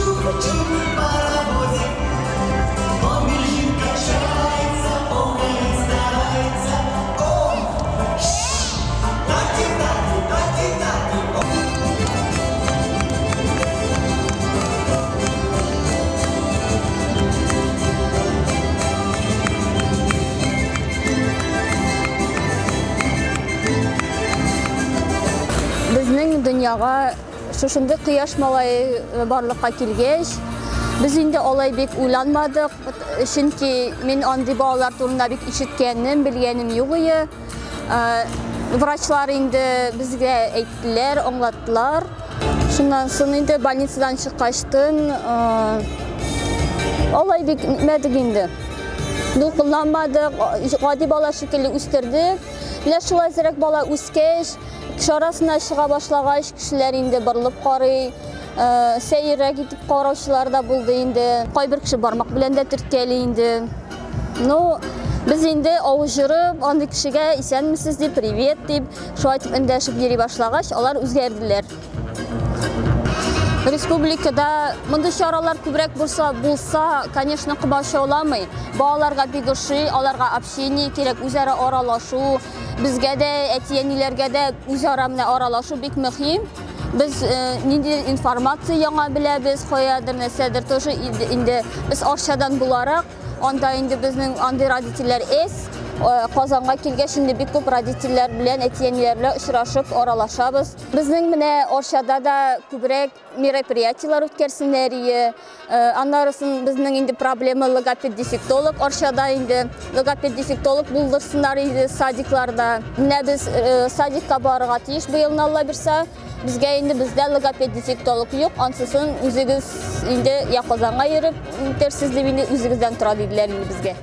Чух-чух, паровозик. Он бежит, качается, охает, старается. О, тати-тати, тати-тати. Безнең дөньяга шушындый кояш малае барлыкка килгәч, без инде алай бик уйланмадык, чөнки мин андый балалар турында бик ишеткәнем, белгәнем юк иде. Врачлар инде безгә әйттеләр, аңлаттылар. Шуннан соң инде больницадан чыккачтын алай бик нитмәдек инде. Дулкынланмадык, гади бала шикелле үстердек. Менә шулай әзрәк бала үскәч, кеше арасына чыга башлагач, кешеләр инде борылып карый, сәеррәк итеп караучылар да булды инде. Кайбер кеше бармак белән дә төрткәли инде. Ну, без инде авыз җырып, андый кешегә исәнмесез дип, привет дип, шулай итеп эндәшеп йөри башлагач, алар үзгәрделәр. Республикада мондый чаралар күбрәк булса, конечно, комачауламый. Балаларга бик ошый, аларга общение кирәк, үзара аралашу. Безгә дә, әти-әниләргә дә үзара менә аралашу бик мөһим. Без нинди информация яңа беләбез, каядыр, нәрсәдер тоже инде без Арчадан буларак, анда инде безнең андый родительләр эз. Казанга килгәч инде бик күп родительләр белән, әти-әниләр белән очрашып аралашабыз. Безнең менә Арчада да күбрәк мероприятиеләр үткәрсеннәр ие. Аннарысын безнең инде проблема логопед-дефектолог Арчада инде логопед-дефектолог булдырсыннар иде садикларда. Менә без садикка барырга тиеш быел, Алла бирсә. Безгә инде бездә логопед-дефектолог юк, ансысын үзегез инде я Казанга йөреп үтерсез дип инде үзегездән тора диделәр инде безгә.